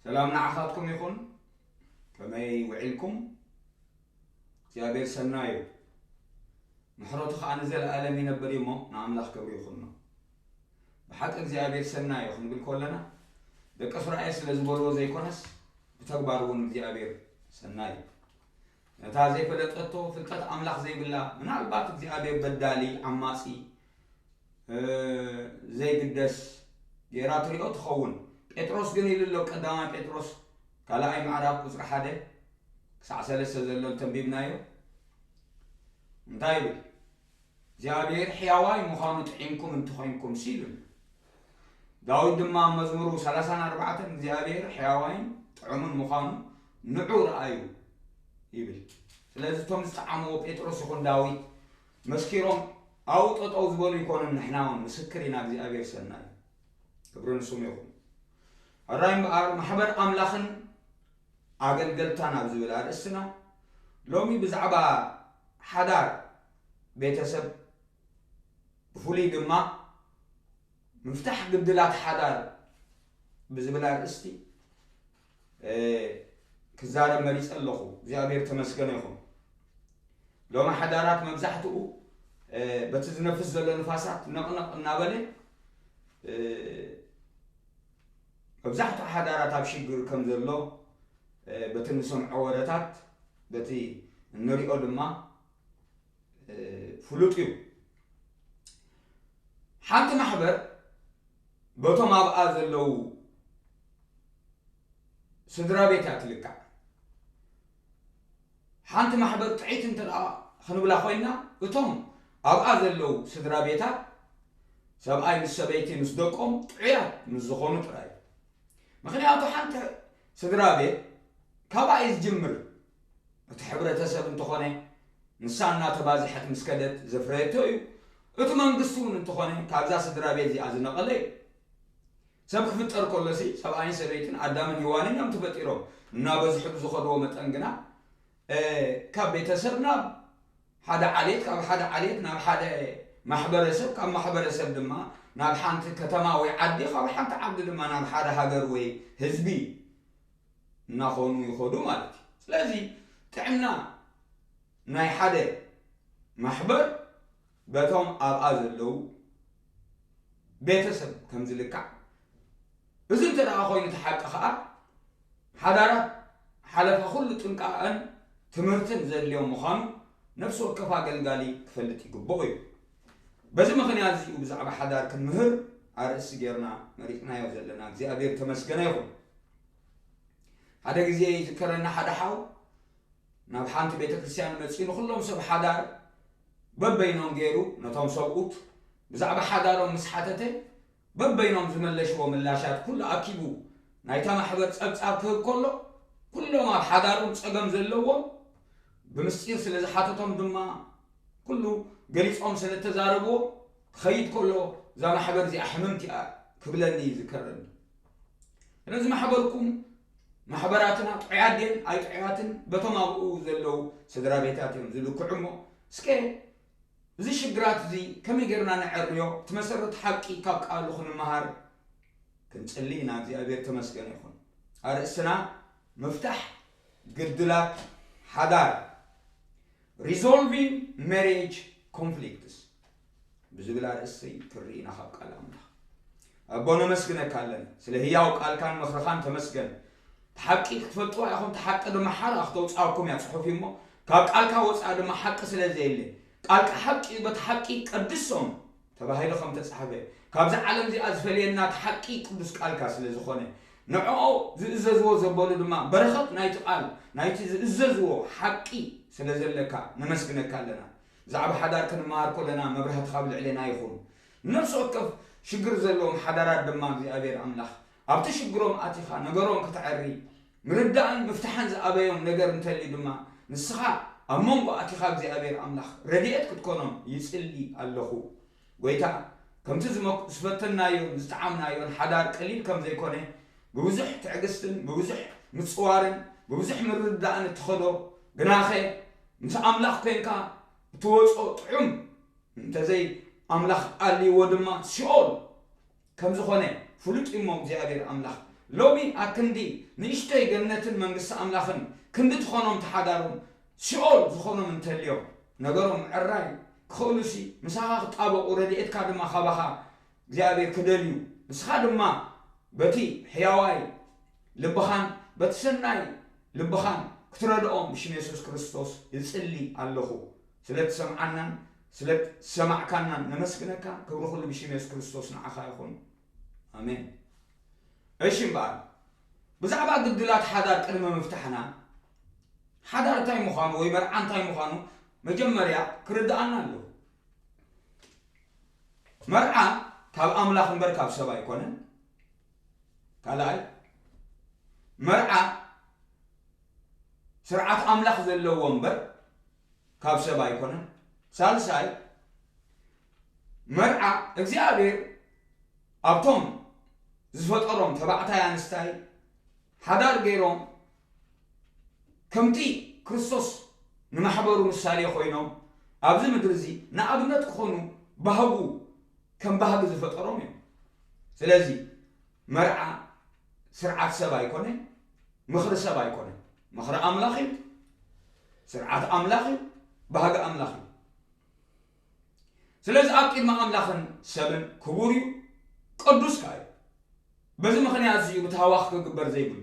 ሰላም ንዓኻትኩም ይኹን። ከመይ ውዒልኩም? እግዚኣብሔር ሰናይ እዩ። ምሕረቱ ኸዓ ንዘለኣለም ይነብር እዩ እሞ ንኣምላኽ ክብሪ ይኹኖ። ብሓቂ እግዚኣብሔር ሰናይ እዩ ክንብል ከለና ደቂ እስራኤል ስለ ዝበልዎ ዘይኮነስ ብተግባር እውን እግዚኣብሔር ሰናይ እዩ። ነታ ዘይፈለጠቶ ፍልጠት ኣምላኽ ዘይብላ ምናልባት እግዚኣብሔር በዳሊ ዓማጺ ዘይግደስ ጌራ ትሪኦ ትኸውን። ጴጥሮስ ግን ኢሉ ኣሎ፣ ቀዳማይ ጴጥሮስ ካልኣይ ምዕራፍ ቁፅሪ ሓደ ክሳዕ ሰለስተ ዘሎ እንተንቢብናዮ እንታይ ይብል? እግዚኣብሔር ሕያዋይ ምዃኑ ጥዒምኩም እንተኾይንኩም ሲሉ። ዳዊት ድማ ኣብ መዝሙሩ ሰላሳን ኣርባዕተን እግዚኣብሔር ሕያዋይን ጥዑምን ምዃኑ ንዑ ረኣዩ ይብል። ስለዚ እቶም ዝጠዓምዎ ጴጥሮስ ይኹን ዳዊት መስኪሮም ኣብኡ ጠጠው ዝበሉ ይኮኑን ንሕና እውን ምስክር ኢና እግዚኣብሔር ሰናይ ክብሪ ንስሙ ይኹን። ሕራይ እምበኣር ማሕበር ኣምላኽን ኣገልገልታን ኣብ ዝብል ኣርእስትና ሎሚ ብዛዕባ ሓዳር ቤተሰብ ብፍሉይ ድማ ምፍታሕ ግድላት ሓዳር ብዝብል ኣርእስቲ ክዛረብ መሪፀ ኣለኹ። እግዚኣብሔር ተመስገነ ይኹን። ሎሚ ሓዳራት መብዛሕትኡ በቲ ዝነፍስ ዘሎ ንፋሳት ነቕነቕ እናበለ መብዛሕትኡ ሓዳራት ኣብ ሽግር ከም ዘሎ በቲ ንሰምዖ ወረታት በቲ እንሪኦ ድማ ፍሉጥ እዩ። ሓንቲ ማሕበር በቶም ኣብኣ ዘለዉ ስድራ ቤት እያ ትልካዕ። ሓንቲ ማሕበር ጥዕይቲ እንተ ደኣ ክንብላ ኮይና እቶም ኣብኣ ዘለዉ ስድራ ቤታት ሰብኣይ ምስ ሰበይቲ ምስ ደቆም ጥዑያት ምስ ዝኾኑ ጥራይ። ምኽንያቱ ሓንቲ ስድራ ቤት ካብኣ እዩ ዝጅምር። እቲ ሕብረተሰብ እንተኾነ ንሳ እናተባዝሐት ምስ ከደት ዘፍረየቶ እዩ። እቲ መንግስቲ እውን እንተኾነ ካብዛ ስድራ ቤት እዚኣ ዝነቐለ እዩ። ሰብ ክፍጠር ከሎሲ ሰብኣይን ሰበይትን ኣዳምን ሄዋንን እዮም ተፈጢሮም። እናበዝሑ ብዝኸድዎ መጠን ግና ካብ ቤተሰብ ናብ ሓደ ዓሌት፣ ካብ ሓደ ዓሌት ናብ ሓደ ማሕበረሰብ፣ ካብ ማሕበረሰብ ድማ ናብ ሓንቲ ከተማ ወይ ዓዲ፣ ካብ ሓንቲ ዓዲ ድማ ናብ ሓደ ሃገር ወይ ህዝቢ እናኾኑ ይኸዱ ማለት እዩ። ስለዚ ጥዕና ናይ ሓደ ማሕበር በቶም ኣብኣ ዘለዉ ቤተሰብ ከም ዝልካዕ፣ እዚ እንተ ደኣ ኮይኑ እቲ ሓቂ ኸኣ ሓዳራት ሓለፋ ኩሉ ጥንቃቐን ትምህርትን ዘድልዮም ምዃኑ ነፍሲ ወከፍ ኣገልጋሊ ክፈልጥ ይግብኦ እዩ። በዚ ምኽንያት እዚኡ ብዛዕባ ሓዳር ክንምህር ኣርእስቲ ጌርና መሪጽናዮ ዘለና እግዚኣብሔር ተመስገነ ይኹን። ሓደ ግዜ ይዝከረና ሓደ ሓው ናብ ሓንቲ ቤተ ክርስቲያን መጺኡ ንኹሎም ሰብ ሓዳር በበይኖም ገይሩ ነቶም ሰብኡት ብዛዕባ ሓዳሮም ምስ ሓተተ በበይኖም ዝመለሽዎ ምላሻት ኩሉ ኣኪቡ ናይታ ማሕበር ጸብጻብ ክህብ ከሎ ኩሎም ኣብ ሓዳሮም ጸገም ዘለዎም ብምስጢር ስለ ዝሓተቶም ድማ ኩሉ ገሊጾም ስለ እተዛረብዎ ክኸይድ ከሎ እዛ ማሕበር እዚኣ ሕምምቲ እያ ክብለኒ ይዝከረኒ። ስለዚ ማሕበርኩም ማሕበራትና ጥዑያት ድየን ኣይጥዑያትን በቶም ኣብኡ ዘለዉ ስድራ ቤታት እዮም ዝልክዑ እሞ እስከ እዚ ሽግራት እዚ ከመይ ጌርና ነዐርዮ እቲ መሰረት ሓቂ ካብ ቃሉ ክንመሃር ክንጽሊ ኢና። እግዚኣብሔር ተመስገን ይኹን። ኣርእስትና ምፍታሕ ግድላት ሓዳር Resolving Marriage Conflicts ብዝብል ኣርእስቲ ክንርኢ ኢና ካብ ቃል ኣምላኽ። ኣቦ ነመስግነካ ኣለና ስለ ህያው ቃልካን ምኽርኻን ተመስገን። እቲ ሓቂ ክትፈልጥዋ ኢኹም፣ እቲ ሓቂ ድማ ሓራ ክተውፅኣኩም እያ ፅሑፍ እዩ እሞ ካብ ቃልካ ወፃኢ ድማ ሓቂ ስለ ዘየለ ቃልካ ሓቂ እዩ፣ በቲ ሓቂ ቀድሶም ተባሂሉ ከም ተፃሕፈ ካብዚ ዓለም እዚኣ ዝፈልየና እቲ ሓቂ ቅዱስ ቃልካ ስለ ዝኾነ ንዕኦ ዝእዘዝዎ ዘበሉ ድማ በረኸት ናይቲ ቃል ናይቲ ዝእዘዝዎ ሓቂ ስለ ዘለካ ነመስግነካ ኣለና። ብዛዕባ ሓዳር ክንመሃር ከለና መብራህትኻ ኣብ ልዕሌና ይኹን። ንነፍሲ ወከፍ ሽግር ዘለዎም ሓዳራት ድማ እግዚኣብሔር ኣምላኽ ኣብቲ ሽግሮም ኣቲኻ ነገሮም ክተዐሪ ምርዳእን ምፍታሕን ዝኣበዮም ነገር እንተልዩ ድማ ንስኻ ኣብ መንጎ ኣቲኻ እግዚኣብሔር ኣምላኽ ረድኤት ክትኮኖም ይጽሊ ኣለኹ። ጎይታ ከምቲ ዝመክ- ዝፈተናዮን ዝጠዓምናዮን ሓዳር ቀሊል ከም ዘይኮነ ብብዙሕ ትዕግስትን ብብዙሕ ምጽዋርን ብብዙሕ ምርዳእን እትኸዶ ግናኸ ምስ ኣምላኽ ኮንካ እትወጾ ጥዑም እንተዘይ ኣምላኽ ኣልይዎ ድማ ሲኦል ከም ዝኾነ ፍሉጥ እዩ እሞ እግዚኣብሔር ኣምላኽ ሎሚ ኣክንዲ ንእሽቶይ ገነትን መንግስቲ ኣምላኽን ክንዲ ትኾኖም ተሓዳሮም ሲኦል ዝኾኖም እንተልዮም፣ ነገሮም ምዕራይ ክኽእሉሲ ምሳኻ ክጣበቑ ረድኤትካ ድማ ካባኻ እግዚኣብሔር ክደልዩ፣ ንስኻ ድማ በቲ ሕያዋይ ልብኻን በቲ ሰናይ ልብኻን ክትረድኦም ብሽም የሱስ ክርስቶስ ይጽሊ ኣለኹ። ስለ ትሰምዓናን ስለ ዝሰማዕካናን ነመስግነካ። ክብሪ ኩሉ ብሽም የሱስ ክርስቶስ ንዓኻ ይኹን። ኣሜን። እሺ እምበኣር ብዛዕባ ግድላት ሓዳር ቅድሚ ምፍታሕና፣ ሓዳር እንታይ ምዃኑ ወይ መርዓ እንታይ ምዃኑ መጀመርያ ክርድኣና ኣለዎ። መርዓ ካብ ኣምላኽ እምበር ካብ ሰብ ኣይኮነን። ካልኣይ፣ መርዓ ስርዓት ኣምላኽ ዘለዎ እምበር ካብ ሰብ ኣይኮነን። ሳልሳይ፣ መርዓ እግዚኣብሔር ኣብቶም ዝፈጠሮም ተባዕታይ ኣንስታይ ሓዳር ገይሮም ከምቲ ክርስቶስ ንማሕበሩ ምሳሌ ኮይኖም ኣብዚ ምድሪ እዚ ንኣብነት ክኾኑ ባህጉ ከም ባህጊ ዝፈጠሮም እዮም። ስለዚ መርዓ ስርዓት ሰብ ኣይኮነን፣ ምኽሪ ሰብ ኣይኮነን። ምኽሪ ኣምላኽ እዩ፣ ስርዓት ኣምላኽ እዩ፣ ባህጊ ኣምላኽ እዩ። ስለዚ ኣብ ቅድሚ ኣምላኽን ሰብን ክቡር እዩ፣ ቅዱስ ከኣ እዩ። በዚ ምኽንያት እዚ እዩ ብታህዋኽ ክግበር ዘይብሉ።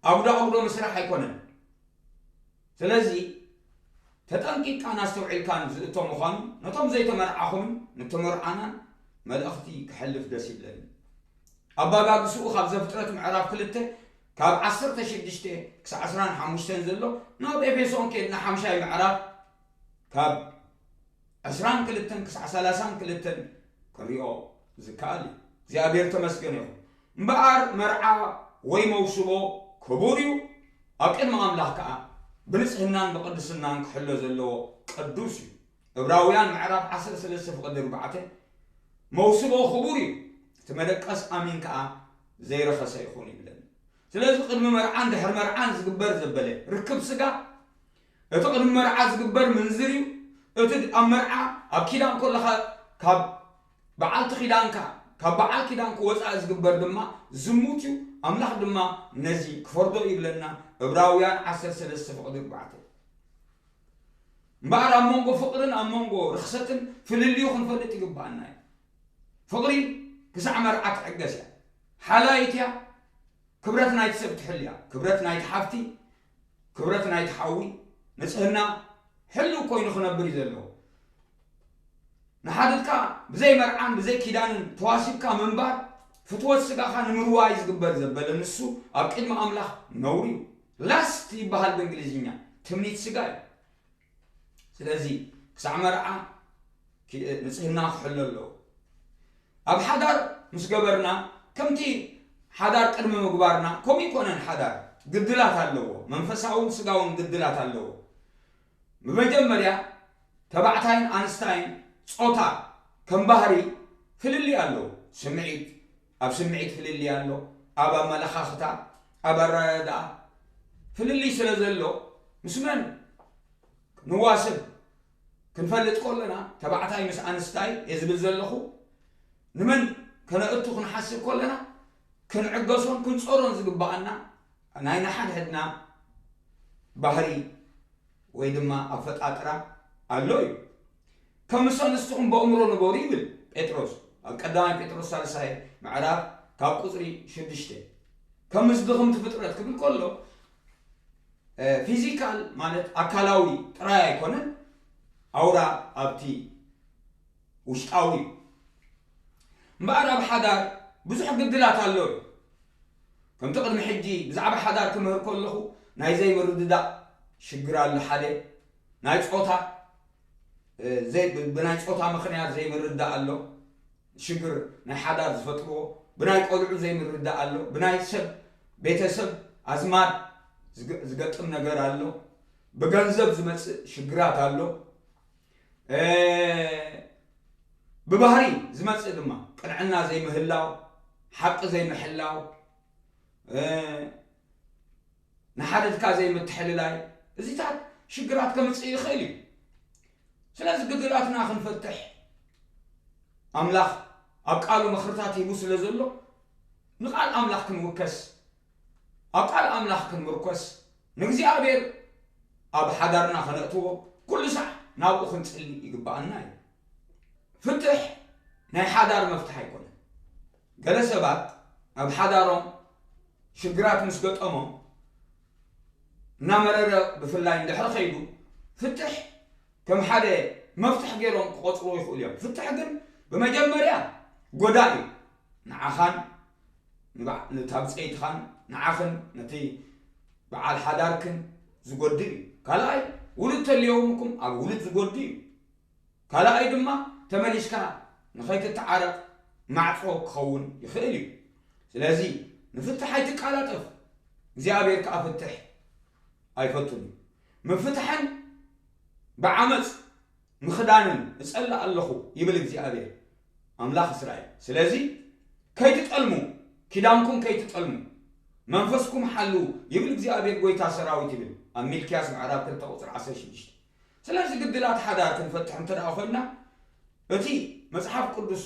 ኣጉዶ ኣጉዶ ምስራሕ ኣይኮነን። ስለዚ ተጠንቂቕካን ኣስተውዒልካን ዝእቶ ምዃኑ ነቶም ዘይተመርዓኹምን ንተመርዓናን መልእኽቲ ክሕልፍ ደስ ይብለኒ። ኣባጋግስኡ ካብ ዘፍጥረት ምዕራፍ ክልተ ካብ ዓሰርተ ሽዱሽተ ክሳዕ ዕስራን ሓሙሽተን ዘሎ፣ ናብ ኤፌሶን ኬድና ሓምሻይ ምዕራፍ ካብ ዕስራን ክልተን ክሳዕ ሰላሳን ክልተን ክንሪኦ ዝከኣል እዩ። እግዚኣብሔር ተመስገን ይኹን። እምበኣር መርዓ ወይ መውስቦ ክቡር እዩ፣ ኣብ ቅድሚ ኣምላኽ ከኣ ብንጽህናን ብቕድስናን ክሕሎ ዘለዎ ቅዱስ እዩ። ዕብራውያን ምዕራፍ ዓሰርተ ሰለስተ ፍቕዲ ኣርባዕተ፣ መውስቦ ክቡር እዩ፣ እቲ መደቀስ ኣሚን ከኣ ዘይረኸሰ ይኹን ይብለኒ። ስለዚ ቅድሚ መርዓን ድሕሪ መርዓን ዝግበር ዘበለ ርክብ ስጋ፣ እቲ ቅድሚ መርዓ ዝግበር ምንዝር እዩ። እቲ ኣብ መርዓ ኣብ ኪዳን ከለኻ ካብ በዓልቲ ኪዳንካ፣ ካብ በዓል ኪዳንክ ወጻኢ ዝግበር ድማ ዝሙት እዩ። ኣምላኽ ድማ ነዚ ክፈርዶ እዩ ይብለና። ዕብራውያን ዓሰርተ ሰለስተ ፍቕዲ ኣርባዕተ። እምበኣር ኣብ መንጎ ፍቕርን ኣብ መንጎ ርኽሰትን ፍልልዩ ክንፈልጥ ይግብኣና እዩ። ፍቕሪ ክሳዕ መርዓ ትዕገስ እያ። ሓላይት እያ። ክብረት ናይቲ ሰብ ትሕሉ እያ። ክብረት ናይቲ ሓፍቲ፣ ክብረት ናይቲ ሓዊ፣ ንጽህና ሕልው ኮይኑ ክነብር እዩ ዘለዎ። ንሓድግካ ብዘይ መርዓን ብዘይ ኪዳንን ተዋሲብካ ምንባር፣ ፍትወት ስጋኻ ንምርዋይ ዝግበር ዘበለ ንሱ ኣብ ቅድሚ ኣምላኽ ነውሪ እዩ። ላስት ይበሃል ብእንግሊዝኛ፣ ትምኒት ስጋ እዩ። ስለዚ ክሳዕ መርዓ ኪ-፣ ንጽህና ክሕሎ ኣለዎ። ኣብ ሓዳር ምስ ገበርና፣ ከምቲ ሓዳር ቅድሚ ምግባርና፣ ከምኡ ይኮነን ሓዳር። ግድላት ኣለዎ። መንፈሳውን ስጋውን ግድላት ኣለዎ። ብመጀመርያ፣ ተባዕታይን ኣንስታይን ጾታ ከም ባህሪ ፍልልይ ኣለዎ። ስምዒት፣ ኣብ ስምዒት ፍልልይ ኣሎ፣ ኣብ ኣመለኻኽታ፣ ኣብ ኣረዳድኣ ፍልልይ ስለ ዘሎ፣ ምስ መን ንዋስብ ክንፈልጥ ከለና፣ ተባዕታይ ምስ ኣንስታይ እየ ዝብል ዘለኹ፣ ንመን ከነእቱ ክንሓስብ ከለና፣ ክንዕገሶን ክንጾሮን ዝግብኣና ናይ ንሓድሕድና ባህሪ ወይ ድማ ኣፈጣጥራ ኣሎ እዩ። ከም ምስ ኣንስትኹም በእምሮ ንበሩ ይብል ጴጥሮስ ኣብ ቀዳማይ ጴጥሮስ ሳልሳይ ምዕራፍ ካብ ቁጽሪ ሽዱሽተ። ከም ምስ ድኽምቲ ፍጥረት ክብል ከሎ፣ እ፣ ፊዚካል ማለት ኣካላዊ ጥራይ ኣይኮነን፣ ኣውራ ኣብቲ ውሽጣዊ እዩ። እምበኣር ኣብ ሓዳር ብዙሕ ግድላት ኣሎ እዩ። ከምቲ ቅድሚ ሕጂ ብዛዕባ ሓዳር ክምህር ከለኹ ናይ ዘይምርድዳእ ሽግር ኣሎ፣ ሓደ ናይ ጾታ፣ እ፣ ዘይ-፣ ብ-፣ ብናይ ጾታ ምኽንያት ዘይምርዳእ ኣሎ፣ ሽግር ናይ ሓዳር ዝፈጥርዎ፣ ብናይ ቆልዑ ዘይምርዳእ ኣሎ፣ ብናይ ሰብ ቤተሰብ ኣዝማድ ዝገ-፣ ዝገጥም ነገር ኣሎ፣ ብገንዘብ ዝመጽእ ሽግራት ኣሎ። እ፣ ብባህሪ ዝመጽእ ድማ ቅንዕና ዘይምህላው፣ ሓቂ ዘይምሕላው፣ እ፣ ንሓድግካ ዘይምትሕልላይ፣ እዚታት ሽግራት ከምጽእ ይኽእል እዩ። ስለዚ ግድላትና ክንፈትሕ ኣምላኽ ኣብ ቃሉ ምኽርታት ሂቡ ስለ ዘሎ፣ ንቓል ኣምላኽ ክንውከስ፣ ኣብ ቃል ኣምላኽ ክንምርኮስ፣ ንእግዚኣብሔር ኣብ ሓዳርና ከነእትዎ ኩሉ ሳዕ ናብኡ ክንጽሊ ይግብኣና እዩ። ፍትሕ ናይ ሓዳር መፍትሕ ኣይኮነን። ገለ ሰባት ኣብ ሓዳሮም ሽግራት ምስ ገጠሞም እናመረረ ብፍላይ እንድሕር ከይዱ ፍትሕ ከም ሓደ መፍትሕ ገይሮም ክቖጽርዎ ይኽእሉ እዮም። ፍትሕ ግን ብመጀመርያ ጎዳኢ እዩ። ንዓኻን ንባ- ነታ ብጸይትኻን ንዓኽን ነቲ በዓል ሓዳርክን ዝጎድእ እዩ። ካልኣይ ውሉድ ተልዮምኩም ኣብ ውሉድ ዝጎድእ እዩ። ካልኣይ ድማ ተመሊስካ ንኸይትተዓረቕ ማዕጾ ክኸውን ይኽእል እዩ። ስለዚ ንፍትሕ ኣይትቃላጠፍ፣ እግዚኣብሔር ከኣ ፍትሕ ኣይፈቱን እዩ። ምፍታሕን ብዓመፅ ምኽዳንን እጸልእ ኣለኹ ይብል እግዚኣብሔር ኣምላኽ እስራኤል። ስለዚ ከይትጠልሙ፣ ኪዳንኩም ከይትጠልሙ፣ መንፈስኩም ሓልዉ ይብል እግዚኣብሔር ጎይታ ሰራዊት ይብል ኣብ ሚልክያስ ምዕራፍ ክልተ ቁፅሪ ዓሰርተ ሽዱሽተ። ስለዚ ግድላት ሓዳር ክንፈትሕ እንተ ደኣ ኮይንና እቲ መጽሓፍ ቅዱስ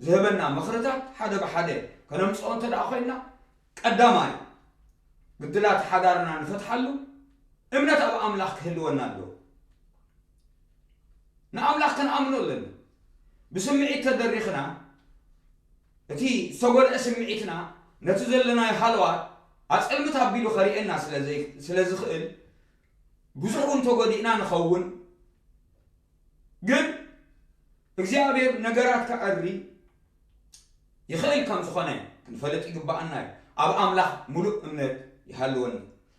ዝህበና ምኽርታት ሓደ ብሓደ ከነምጽኦ እንተ ደኣ ኮይንና ቀዳማይ ግድላት ሓዳርና ንፈትሓሉ እምነት ኣብ ኣምላኽ ክህልወና ኣለዎ። ንኣምላኽ ክንኣምኖ ኣለና። ብስምዒት ተደሪኽና እቲ ዝተጎድአ ስምዒትና ነቲ ዘለናዮ ሃለዋት ኣጸልምት ኣቢሉ ከርእየና ስለ ዘይ- ስለ ዝኽእል ብዙሕ እውን ተጎዲእና ንኸውን። ግን እግዚኣብሔር ነገራት ከዐሪ ይኽእል ከም ዝኾነ ክንፈልጥ ይግብኣና እዩ። ኣብ ኣምላኽ ምሉእ እምነት ይሃልወኒ።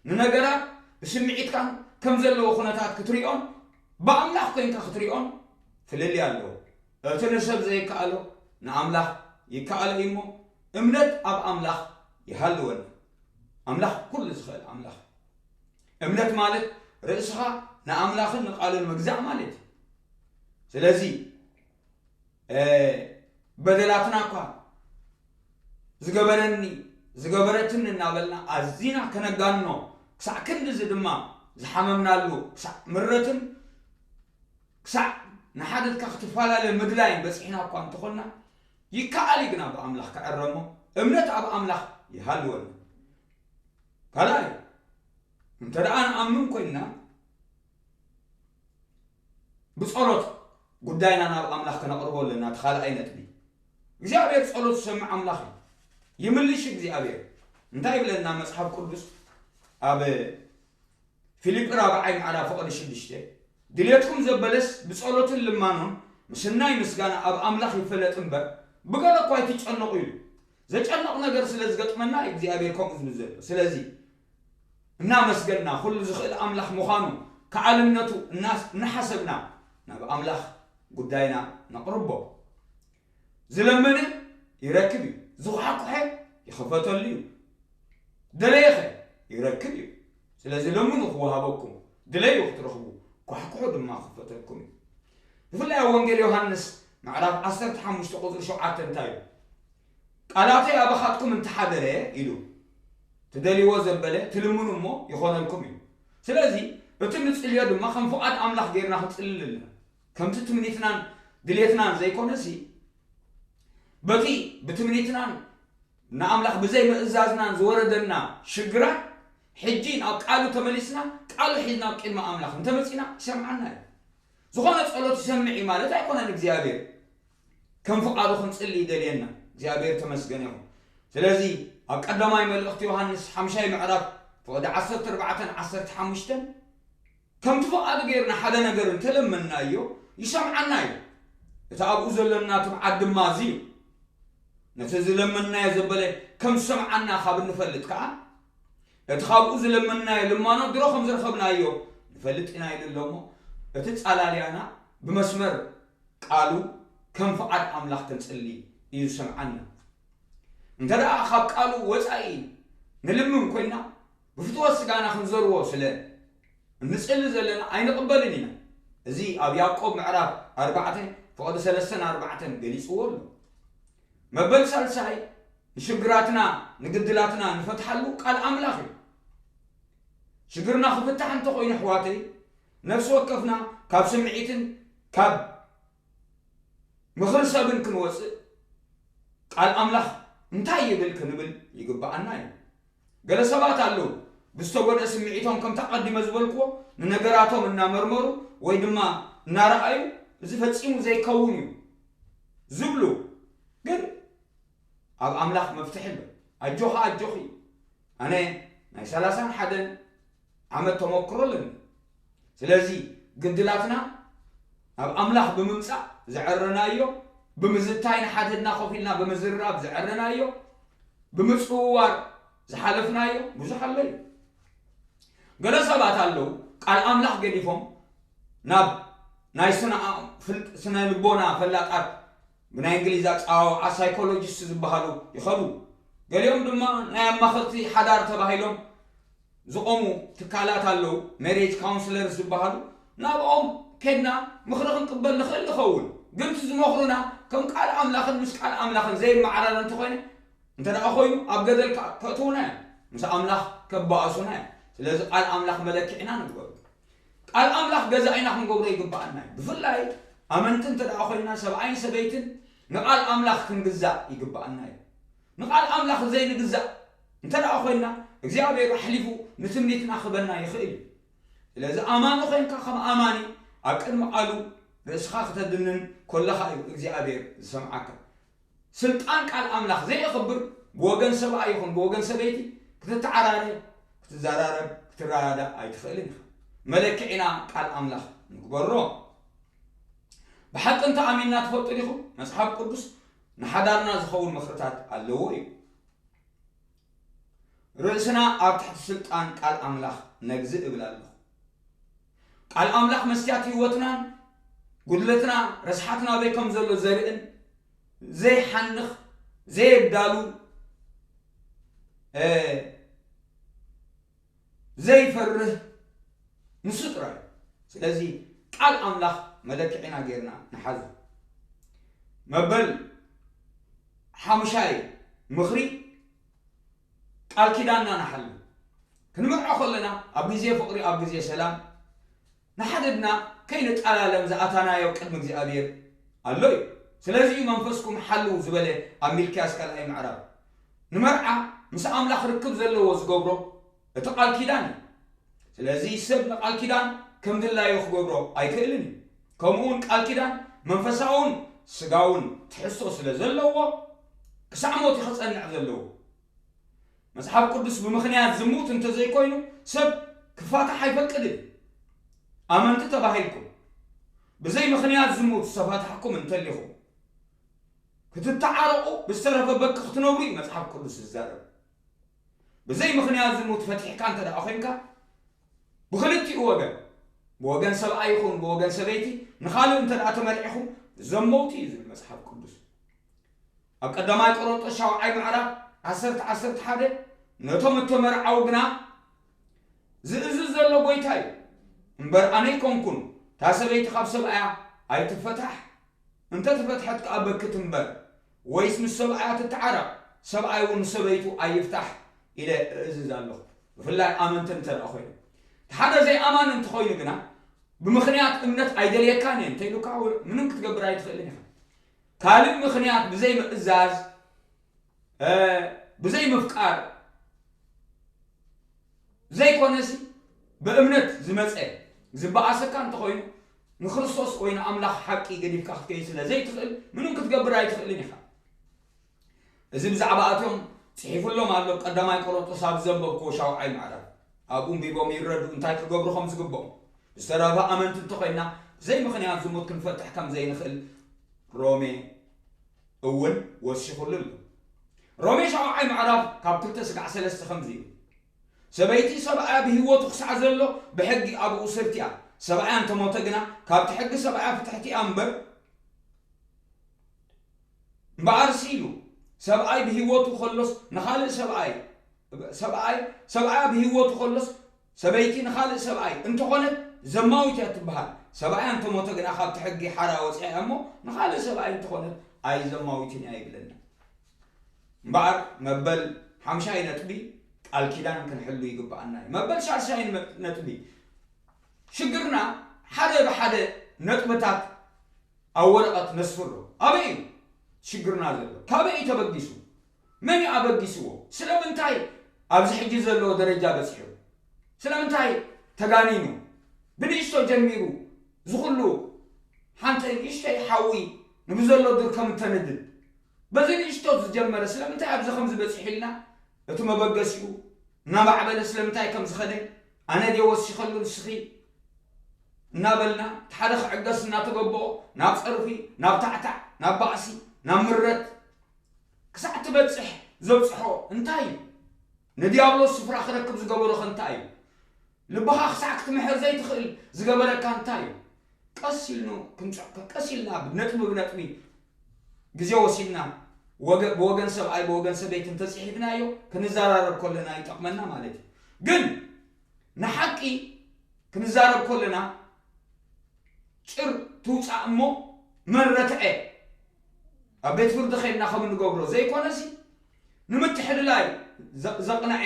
ንነገራት ብስምዒትካን ከም ዘለዎ ኩነታት ክትሪኦን ብኣምላኽ ኮይንካ ክትሪኦን ፍልልይ ኣለዎ። እቲ ንሰብ ዘይከኣሎ ንኣምላኽ ይከኣሎ እዩ እሞ እምነት ኣብ ኣምላኽ ይሃልወኒ። ኣምላኽ ኩሉ ዝኽእል ኣምላኽ እዩ። እምነት ማለት ርእስኻ ንኣምላኽን ንቓሉን ምግዛእ ማለት እዩ። ስለዚ በደላትና እኳ ዝገበረኒ ዝገበረትኒ እናበልና ኣዚና ከነጋንኖ ክሳዕ ክንድዚ ድማ ዝሓመምናሉ ክሳዕ ምረትን ክሳዕ ንሓደትካ ክትፈላለ ምድላይን በፂሕና እኳ እንተኾንና ይከኣል እዩ ግና ብኣምላኽ ክዕረሞ እምነት ኣብ ኣምላኽ ይሃልወና። ካልኣይ እንተ ደኣ ንኣምን ኮይንና ብጸሎት ጉዳይና ናብ ኣምላኽ ከነቕርቦ ኣለና። እቲ ካልኣይ ነጥቢ እግዚኣብሔር ጸሎት ዝሰምዕ ኣምላኽ እዩ። ይምልሽ እግዚኣብሔር እንታይ ይብለና መጽሓፍ ቅዱስ ኣብ ፊልጲ ራብዓይ ምዕራፍ ፍቕዲ ሽዱሽተ ድሌትኩም ዘበለስ ብጸሎትን ልማኖን ምስናይ ምስጋና ኣብ ኣምላኽ ይፈለጥ እምበር ብገለ እኳ ኣይትጨነቑ ኢሉ። ዘጨንቕ ነገር ስለ ዝገጥመና እግዚኣብሔር ከምኡ ዝብል ዘሎ። ስለዚ እናመስገንና ኩሉ ዝኽእል ኣምላኽ ምዃኑ ከዓልነቱ እናሓሰብና ናብ ኣምላኽ ጉዳይና ነቕርቦ። ዝለመነ ይረክብ እዩ፣ ዝኳሕኩሐ ይኸፈተሉ እዩ፣ ደለየኸ ይረክብ እዩ። ስለዚ ለምኑ ክወሃበኩም፣ ድለዩ ክትረኽቡ፣ ኳሕኩሑ ድማ ክኸፈተልኩም እዩ። ብፍላይ ኣብ ወንጌል ዮሃንስ ምዕራፍ ዓሰርተ ሓሙሽተ ቁፅሪ ሸውዓተ እንታይ እዩ? ቃላተይ ኣባኻትኩም እንተሓደረ ኢሉ ትደልይዎ ዘበለ ትልምኑ እሞ ይኾነልኩም እዩ። ስለዚ እቲ ንጽልዮ ድማ ከም ፍቓድ ኣምላኽ ጌርና ክንጽልል ኣለና። ከምቲ ትምኒትናን ድሌትናን ዘይኮነሲ በቲ ብትምኒትናን ንኣምላኽ ብዘይ ምእዛዝናን ዝወረደና ሽግራት ሕጂ ናብ ቃሉ ተመሊስና ቃሉ ሒዝና ኣብ ቅድሚ ኣምላኽ እንተመጺና ይሰምዓና እዩ። ዝኾነ ጸሎት ይሰምዕ እዩ ማለት ኣይኮነን እግዚኣብሔር። ከም ፍቓዱ ክንጽሊ ይደልየና እግዚኣብሔር ተመስገን ይኹን። ስለዚ ኣብ ቀዳማይ መልእኽቲ ዮሃንስ ሓምሻይ ምዕራፍ ፍቕዲ ዓሰርተ ኣርባዕተን ዓሰርተ ሓሙሽተን ከምቲ ፍቓዱ ጌርና ሓደ ነገር እንተለመንናዮ ይሰምዓና እዩ። እቲ ኣብኡ ዘሎና ትብዓት ድማ እዚ እዩ። ነቲ ዝለመንናዮ ዘበለ ከም ዝሰምዓና ካብ እንፈልጥ ከኣ እቲ ካብኡ ዝለመንናዮ ልማኖ ድሮ ከም ዝረኸብናዮ ንፈልጥ ኢና ኢሉ ኣሎ እሞ እቲ ጻላልያና ብመስመር ቃሉ ከም ፍቓድ ኣምላኽ ክንጽሊ እዩ ዝሰምዓና። እንተ ደኣ ካብ ቃሉ ወጻኢ ንልምን ኮይና ብፍትወት ስጋና ክንዘርዎ ስለ እንጽሊ ዘለና ኣይንቕበልን ኢና። እዚ ኣብ ያዕቆብ ምዕራፍ ኣርባዕተ ፍቕዲ ሰለስተን ኣርባዕተን ገሊጽዎ ኣሎ። መበል ሳልሳይ ንሽግራትና ንግድላትና ንፈትሓሉ ቃል ኣምላኽ እዩ። ሽግርና ክፍታሕ እንተኾይኑ ኣሕዋተይ ነፍሲ ወከፍና ካብ ስምዒትን ካብ ምኽሪ ሰብን ክንወፅእ ቃል ኣምላኽ እንታይ ይብል ክንብል ይግብኣና እዩ። ገለ ሰባት ኣለዉ፣ ብዝተጎድአ ስምዒቶም፣ ከምቲ ኣቐዲመ ዝበልክዎ፣ ንነገራቶም እናመርመሩ ወይ ድማ እናረኣዩ፣ "እዚ ፈጺሙ ዘይከውን እዩ" ዝብሉ፣ ግን ኣብ ኣምላኽ መፍትሒ ኣሎ። ኣጆኻ፣ ኣጆኺ። ኣነ ናይ ሰላሳን ሓደን ዓመት ተመክሮ ኣለኒ። ስለዚ ግድላትና ናብ ኣምላኽ ብምምጻእ ዘዐረናዮ፣ ብምዝታይ፣ ንሓድሕድና ኮፍ ኢልና ብምዝራብ ዘዐረናዮ፣ ብምጽውዋር ዝሓለፍናዮ ብዙሕ ኣሎ እዩ። ገለ ሰባት ኣለዉ፣ ቃል ኣምላኽ ገዲፎም ናብ ናይ ስነ ኣእ-፣ ፍል-፣ ስነ ልቦና ፈላጣት፣ ብናይ እንግሊዝ ኣጸዋውዓ ሳይኮሎጂስት ዝበሃሉ ይኸዱ። ገሊኦም ድማ ናይ ኣማኸርቲ ሓዳር ተባሂሎም ዝቖሙ ትካላት ኣለዉ፣ ሜሬጅ ካውንስለር ዝበሃሉ። ናብኦም ኬድና ምኽሪ ክንቅበል ንኽእል ንኸውን። ግን እቲ ዝመኽሩና ከም ቃል ኣምላኽን ምስ ቃል ኣምላኽን ዘይመዓራረ እንተኾይነ፣ እንተ ደኣ ኮይኑ፣ ኣብ ገደል ከ-፣ ከእትዉና እዮም። ምስ ኣምላኽ ከባእሱና እዮም። ስለዚ ቃል ኣምላኽ መለክዒና ንግበሩ። ቃል ኣምላኽ ገዛኢና ክንገብሮ ይግብኣና እዩ። ብፍላይ ኣመንቲ እንተ ደኣ ኮይንና፣ ሰብኣይን ሰበይትን ንቃል ኣምላኽ ክንግዛእ ይግብኣና እዩ። ንቃል ኣምላኽ ዘይንግዛእ እንተ ደኣ ኮይንና፣ እግዚኣብሔር ኣሕሊፉ ንትምኒትና ክህበና ይኽእል እዩ። ስለዚ ኣማኒ ኮይንካ፣ ከም ኣማኒ ኣብ ቅድሚ ቃሉ ርእስኻ ክተድንን ከለኻ እዩ እግዚኣብሔር ዝሰምዓካ። ስልጣን ቃል ኣምላኽ ዘየኽብር፣ ብወገን ሰብኣይ ይኹን ብወገን ሰበይቲ ክትተዓራረ፣ ክትዘራረብ፣ ክትረዳዳእ ኣይትኽእልን ኢኻ። መለክዒና ቃል ኣምላኽ ንግበሮ። ብሓቂ እንተ ኣሚንና፣ ትፈልጡ ዲኹም፣ መጽሓፍ ቅዱስ ንሓዳርና ዝኸውን ምኽርታት ኣለዎ እዩ። ርእስና ኣብ ትሕቲ ስልጣን ቃል ኣምላኽ ነግዝእ እብል ኣለኹ። ቃል ኣምላኽ መስትያት ህይወትናን ጉድለትና፣ ረስሓትና ኣበይ ከም ዘሎ ዘርእን ዘይሓንኽ፣ ዘየዳሉ፣ እ፣ ዘይፈርህ ንሱ ጥራይ እዩ። ስለዚ ቃል ኣምላኽ መለክዒና ጌርና ንሓዞ። መበል ሓሙሻይ ምኽሪ፣ ቃል ኪዳንና ንሓሉ። ክንምርዖ ከለና ኣብ ግዜ ፍቕሪ፣ ኣብ ግዜ ሰላም፣ ንሓድሕድና ከይንጠላለም ዝኣታናዮ ቅድሚ እግዚኣብሔር ኣሎ እዩ። ስለዚ እዩ መንፈስኩም ሓልው ዝበለ ኣብ ሚልክያስ ካልኣይ ምዕራፍ። ንመርዓ ምስ ኣምላኽ ርክብ ዘለዎ ዝገብሮ እቲ ቃል ኪዳን እዩ። ስለዚ ሰብ ንቃል ኪዳን ከም ድላዩ ክገብሮ ኣይክእልን እዩ። ከምኡ እውን ቃል ኪዳን መንፈሳውን ስጋውን ትሕዝቶ ስለ ዘለዎ ክሳዕ ሞት እዩ ክጸንዕ ዘለዎ። መጽሓፍ ቅዱስ ብምኽንያት ዝሙት እንተዘይኮይኑ ሰብ ክፋታሕ ኣይፈቅድን። ኣመንቲ ተባሂልኩም ብዘይ ምኽንያት ዝሙት ዝተፋታሕኩም እንተሊኹም ክትተዓረቑ ብዝተረፈ በኪ ክትነብሩ እዩ መጽሓፍ ቅዱስ ዝዛረብ። ብዘይ ምኽንያት ዝሙት ፈቲሕካ እንተ ደኣ ኮይንካ ብኽልቲኡ ወገን፣ ብወገን ሰብኣይ ይኹን ብወገን ሰበይቲ፣ ንኻልእ እንተ ደኣ ተመርዒኹም ዘመውቲ እዩ ዝብል መጽሓፍ ቅዱስ። ኣብ ቀዳማይ ቆሮንጦስ ሻውዓይ ምዕራፍ ዓሰርተ ዓሰርተ ሓደ፣ ነቶም እተመርዓዉ ግና ዝእዝዝ ዘሎ ጐይታ እዩ፣ እምበር ኣነ ኣይኮንኩን። እታ ሰበይቲ ካብ ሰብኣያ ኣይትፈታሕ፣ እንተ ተፈትሐት ከኣ በኪ ትንበር፣ ወይስ ምስ ሰብኣያ ትተዓረቕ፣ ሰብኣይ እውን ንሰበይቱ ኣይፍታሕ ኢለ እእዝዝ ኣለኹ። ብፍላይ ኣመንቲ እንተ ደኣ ኮይኖም። እቲ ሓደ ዘይኣማኒ እንተኾይኑ ግና፣ ብምኽንያት እምነት ኣይደልየካን እየ እንተኢሉካ፣ ምንም ክትገብር ኣይትኽእልን ኢኻ። ካልእ ምኽንያት ብዘይ ምእዛዝ፣ እ፣ ብዘይ ምፍቃር ዘይኮነሲ፣ ብእምነት ዝመጸ ዝበኣሰካ እንተኾይኑ፣ ንክርስቶስ ወይ ንኣምላኽ ሓቂ ገዲፍካ ክትከይድ ስለ ዘይትኽእል፣ ምንም ክትገብር ኣይትኽእልን ኢኻ። እዚ ብዛዕባ እቶም ጽሒፉሎም ኣሎ፣ ቀዳማይ ቆሮንጦስ ኣብ ዘንበብክዎ ሻውዓይ ምዕራፍ። ኣብኡ ኣንቢቦም ይረድኡ እንታይ ክገብሩ ከም ዝግብኦም። ዝተረፈ ኣመንቲ እንተኾይንና፣ ብዘይ ምኽንያት ዝሙት ክንፈትሕ ከም ዘይንኽእል ሮሜ እውን ወሲኹሉ ኣሎ። ሮሜ ሻውዓይ ምዕራፍ ካብ ክልተ ስጋዕ ሰለስተ ከምዚ እዩ። ሰበይቲ ሰብኣያ ብህይወቱ ክሳዕ ዘሎ ብሕጊ ኣብኡ ስርቲ እያ። ሰብኣያ እንተሞተ ግና ካብቲ ሕጊ ሰብኣያ ፍትሕቲ እያ እምበር፣ እምበኣርሲ ኢሉ፣ ሰብኣይ ብህይወቱ ከሎስ ንኻልእ ሰብኣይ፣ ሰብኣይ፣ ሰብኣያ ብህይወቱ ከሎስ ሰበይቲ ንኻልእ ሰብኣይ እንተኾነት ዘማዊት እያ ትበሃል። ሰብኣያ እንተሞተ ግና ካብቲ ሕጊ ሓራ ወፂኣ እያ እሞ ንኻልእ ሰብኣይ እንተኾነት ኣይዘማዊትን እያ ይብለና። እምበኣር መበል ሓምሻይ ነጥቢ ቃል ኪዳን ክንሕሉ ይግብኣና እዩ። መበል ሻድሻይ ነጥቢ ሽግርና ሓደ ብሓደ ነጥብታት ኣብ ወረቐት ነስፍሮ። ኣበይ እዩ ሽግርና ዘሎ? ካበይ እዩ ተበጊሱ? መን እዩ ኣበጊስዎ? ስለምንታይ ኣብዚ ሕጂ ዘለዎ ደረጃ በጺሑ? ስለምንታይ ተጋኒኑ? ብንእሽቶ ጀሚሩ ዝኹሉ ሓንቲ ንእሽተይ ሓዊ ንብዘሎ ዱር ከም እተንድድ በዚ ንእሽቶ ዝጀመረ ስለምንታይ ኣብዚ ከም ዝበጺሑ ኢልና እቲ መበገሲኡ እናማዕበለ ስለምንታይ ከም ዝኸደ ኣነ ድየ ወሲኸሉ ንስኺ እናበልና እቲ ሓደ ክዕገስ እናተገበኦ ናብ ጸርፊ ናብ ታዕታዕ ናብ ባእሲ ናብ ምረት ክሳዕ ትበጽሕ ዘብጽሖ እንታይ እዩ? ንዲያብሎስ ስፍራ ክረክብ ዝገበሮ ከ እንታይ እዩ? ልብኻ ክሳዕ ክትምሕር ዘይትኽእል ዝገበረካ እንታይ እዩ? ቀስ ኢልኑ ክንጽሕኮ ቀስ ኢልና ነጥቢ ብነጥቢ ግዜ ወሲድና ወገ- ብወገን ሰብኣይ ብወገን ሰበይቲ እንተጽሒፍናዮ ክንዘራረብ ከለና ይጠቕመና ማለት እዩ። ግን ንሓቂ ክንዛረብ ከለና ጭር ትውፃእ እሞ መረትዐ ኣብ ቤት ፍርዲ ከይድና ከም እንገብሮ ዘይኮነሲ ንምትሕልላይ ዘ- ዘቕንዐ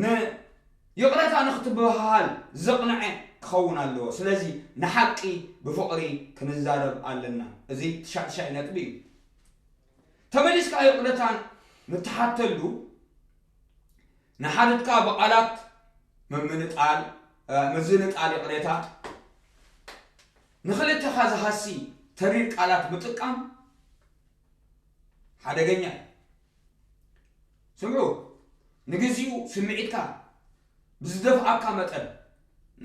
ንይቕረታ ንክትበሃሃል ዘቕንዐ ክኸውን ኣለዎ። ስለዚ ንሓቂ ብፍቕሪ ክንዛረብ ኣለና። እዚ ትሻዕ ትሻይ ነጥቢ እዩ። ተመሊስካ ይቕረታ ንትሓተሉ ንሓድግካ ብቓላት ምምንጣል ምዝንጣል ይቕሬታ ንኽልተኻ ዝሃሲ ተሪር ቃላት ምጥቃም ሓደገኛ እዩ። ስምዑ፣ ንግዚኡ ስምዒትካ ብዝደፍኣካ መጠን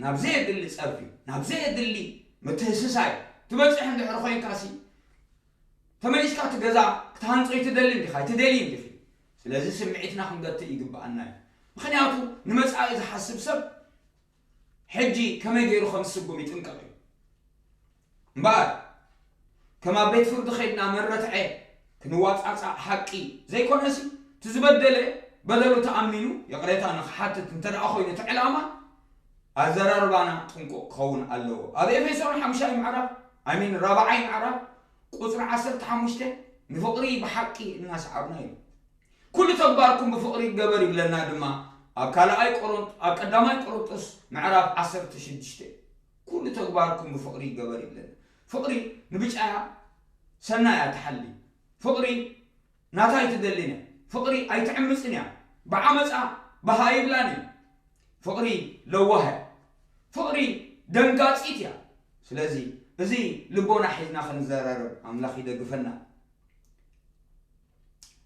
ናብ ዘየድሊ ጸርፊ ናብ ዘየድሊ ምትህስሳይ ትበጽሕ እንድሕር ኮይንካሲ ተመሊስካ እቲ ገዛ ክትሃንጾ ይትደሊ እንዲኻ ይትደሊ እንዲኺ። ስለዚ ስምዒትና ክንገትእ ይግብኣና እዩ። ምኽንያቱ ንመጻኢ ዝሓስብ ሰብ ሕጂ ከመይ ገይሩ ከም ዝስጉም ይጥንቀቕ እዩ። እምበኣር ከም ኣብ ቤት ፍርዲ ከይድና መረትዐ ክንዋጻጻእ ሓቂ ዘይኮነሲ እቲ ዝበደለ በደሉ ተኣሚኑ ይቕሬታ ንክሓትት እንተ ደኣ ኮይኑ እቲ ዕላማ ኣዘራርባና ጥንቁቕ ክኸውን ኣለዎ። ኣብ ኤፌሶን ሓምሻይ ምዕራፍ ኣሚን ራብዓይ ምዕራፍ ቁፅሪ ዓሰርተ ሓሙሽተ ንፍቕሪ ብሓቂ እናሰዓብና እዩ። ኩሉ ተግባርኩም ብፍቕሪ ይገበር ይብለና ድማ ኣብ ካልኣይ ቆሮንት ኣብ ቀዳማይ ቆሮንጦስ ምዕራፍ ዓሰርተ ሽዱሽተ ኩሉ ተግባርኩም ብፍቕሪ ይገበር ይብለና። ፍቕሪ ንብጫያ ሰናያ ትሓሊ። ፍቕሪ ናታ ኣይትደልን እያ። ፍቕሪ ኣይትዕምፅን እያ። ብዓመፃ ብሃ ኣይብላን እዩ። ፍቕሪ ለዋህ እያ። ፍቕሪ ደንጋፂት እያ። ስለዚ እዚ ልቦና ሒዝና ክንዘራረብ ኣምላኽ ይደግፈና።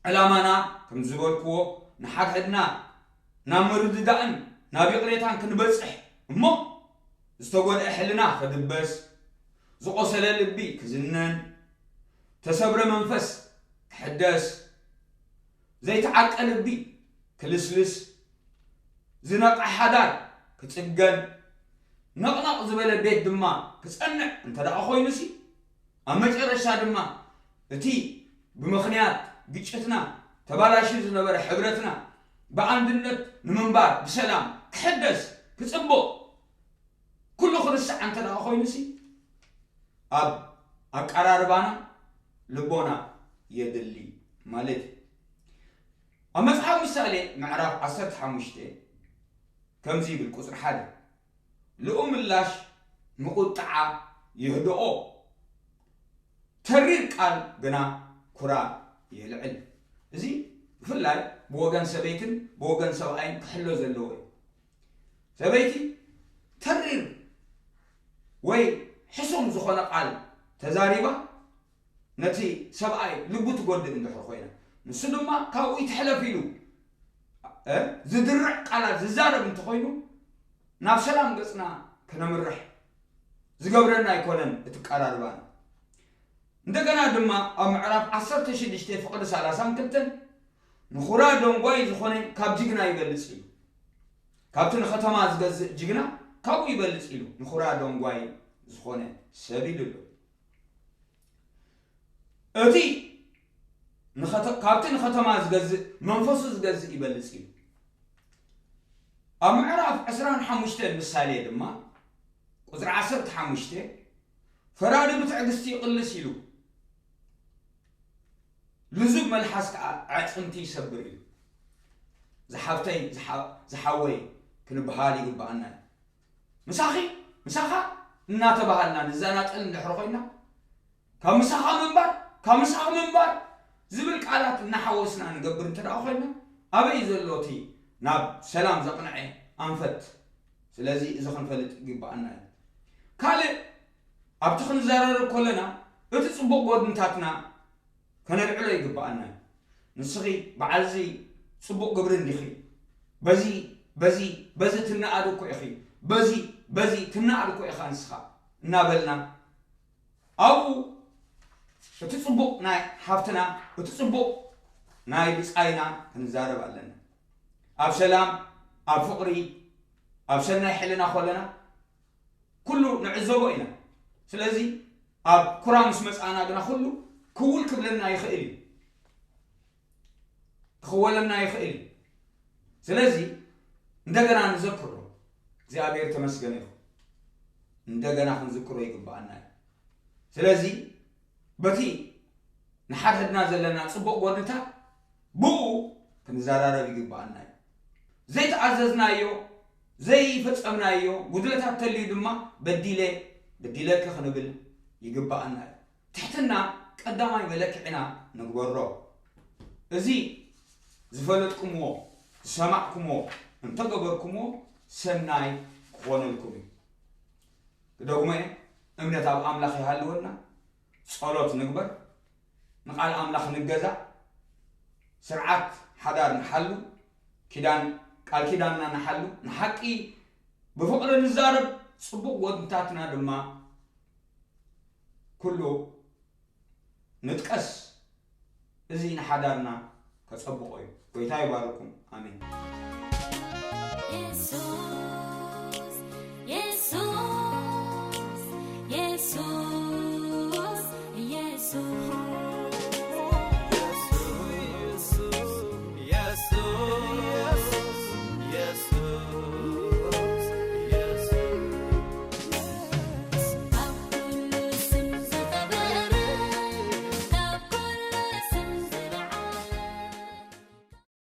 ዕላማና ከም ዝበልክዎ ንሓድሕድና ናብ ምርድዳእን ናብ ይቕሬታን ክንበፅሕ እሞ ዝተጎድአ ሕልና ክድበስ ዝቆሰለ ልቢ ክዝነን ተሰብረ መንፈስ ክሕደስ ዘይተዓቀ ልቢ ክልስልስ ዝነቕዐ ሓዳር ክጽገን ነቕነቕ ዝበለ ቤት ድማ ክጸንዕ እንተ ደኣ ኮይኑሲ ኣብ መጨረሻ ድማ እቲ ብምኽንያት ግጭትና ተባላሽዩ ዝነበረ ሕብረትና ብኣንድነት ንምንባር ብሰላም ክሕደስ ክጽብቕ ኩሉ ክርስዕ እንተ ደኣ ኮይኑሲ ኣብ ኣቀራርባና ልቦና የድሊ ማለት እዩ። ኣብ መጽሓፍ ምሳሌ ምዕራፍ ዓሰርተ ሓሙሽተ ከምዚ ይብል ቁጽሪ ሓደ ልኡ ምላሽ ንቁጥዓ ይህድኦ ተሪር ቃል ግና ኩራ የልዕል። እዚ ብፍላይ ብወገን ሰበይትን ብወገን ሰብኣይን ክሕሎ ዘለዎ እዩ። ሰበይቲ ተሪር ወይ ሕሱም ዝኾነ ቃል ተዛሪባ ነቲ ሰብኣይ ልቡ ትጎድእ እንድሕር ኮይና ንሱ ድማ ካብኡ ይትሕለፍ ኢሉ ዝድርዕ ቃላት ዝዛረብ እንተኾይኑ ናብ ሰላም ገፅና ክነምርሕ ዝገብረና ኣይኮነን እቲ ቀራርባና። እንደገና ድማ ኣብ ምዕራፍ ዓሰርተ ሽዱሽተ ፍቕዲ ሰላሳን ክልተን ንኹራ ደንጓይ ዝኾነ ካብ ጅግና ይበልፅ እዩ። ካብቲ ንኸተማ ዝገዝእ ጅግና ካብኡ ይበልፅ ኢሉ ንኹራ ደንጓይ ዝኾነ ሰብ ኢሉ ኣሎ። እቲ ንኸተ- ካብቲ ንኸተማ ዝገዝእ መንፈሱ ዝገዝእ ይበልፅ እዩ። ኣብ ምዕራፍ ዕስራን ሓሙሽተን ምሳሌ ድማ ቁፅሪ ዓሰርተ ሓሙሽተ ፈራዲ ብትዕግስቲ ይቕልስ ኢሉ ልዙብ መልሓስ ከዓ ኣዕፅምቲ ይሰብር ኢሉ። ዝሓፍተይ ዝሓ- ዝሓወይ ክንበሃል ይግብኣና እዩ። ምሳኺ ምሳኻ እናተባሃልና ንዘናጠል እንድሕር ኮይና ካብ ምሳኻ ምንባር ካብ ምሳኺ ምንባር ዝብል ቃላት እናሓወስና ንገብር እንተ ደኣ ኮይና፣ ኣበይ እዩ ዘሎ እቲ ናብ ሰላም ዘቕንዐ ኣንፈት? ስለዚ እዚ ክንፈልጥ ይግብኣና እዩ። ካልእ ኣብቲ ክንዘራረብ ከለና እቲ ጽቡቕ ጎድንታትና ከነልዕሎ ይግብኣና እዩ። ንስኺ በዓል እዚ ጽቡቕ ግብሪ እንዲኺ፣ በዚ በዚ በዚ ትነኣድ እኮ ኢኺ፣ በዚ በዚ ትነኣድ እኮ ኢኻ ንስኻ እናበልና ኣብኡ እቲ ጽቡቕ ናይ ሓፍትና፣ እቲ ጽቡቕ ናይ ብጻይና ክንዛረብ ኣለና። ኣብ ሰላም፣ ኣብ ፍቕሪ፣ ኣብ ሰናይ ሕልና ኮለና ኩሉ ንዕዘቦ ኢና። ስለዚ ኣብ ኩራ ምስ መጻእና ግና ኩሉ ክውል ክብለና ይኽእል እዩ። ክኽወለና ይኽእል እዩ። ስለዚ እንደገና ንዘክሮ። እግዚኣብሔር ተመስገነ ይኹን። እንደገና ክንዝክሮ ይግብኣና እዩ። ስለዚ በቲ ንሓድሕድና ዘለና ጽቡቕ ጎድንታት ብኡ ክንዘራረብ ይግብኣና እዩ። ዘይተኣዘዝናዮ፣ ዘይፈጸምናዮ ጉድለታት ተልዩ ድማ በዲለ፣ በዲለኪ ክንብል ይግብኣና እዩ። ትሕትና ቀዳማይ መለክዒና ንግበሮ። እዚ ዝፈለጥኩምዎ፣ ዝሰማዕኩምዎ እንተገበርኩምዎ ሰናይ ክኾነልኩም እዩ። ክደግሞ እየ፣ እምነት ኣብ ኣምላኽ ይሃልወና፣ ጸሎት ንግበር፣ ንቓል ኣምላኽ ንገዛእ፣ ስርዓት ሓዳር ንሓሉ፣ ኪዳን ቃል ኪዳንና ንሓሉ፣ ንሓቂ ብፍቕሪ ንዛረብ፣ ጽቡቕ ጎድንታትና ድማ ኩሉ ንጥቀስ። እዚ ንሓዳርና ከጸብቖ እዩ። ጎይታ ይባርኩም። ኣሜን።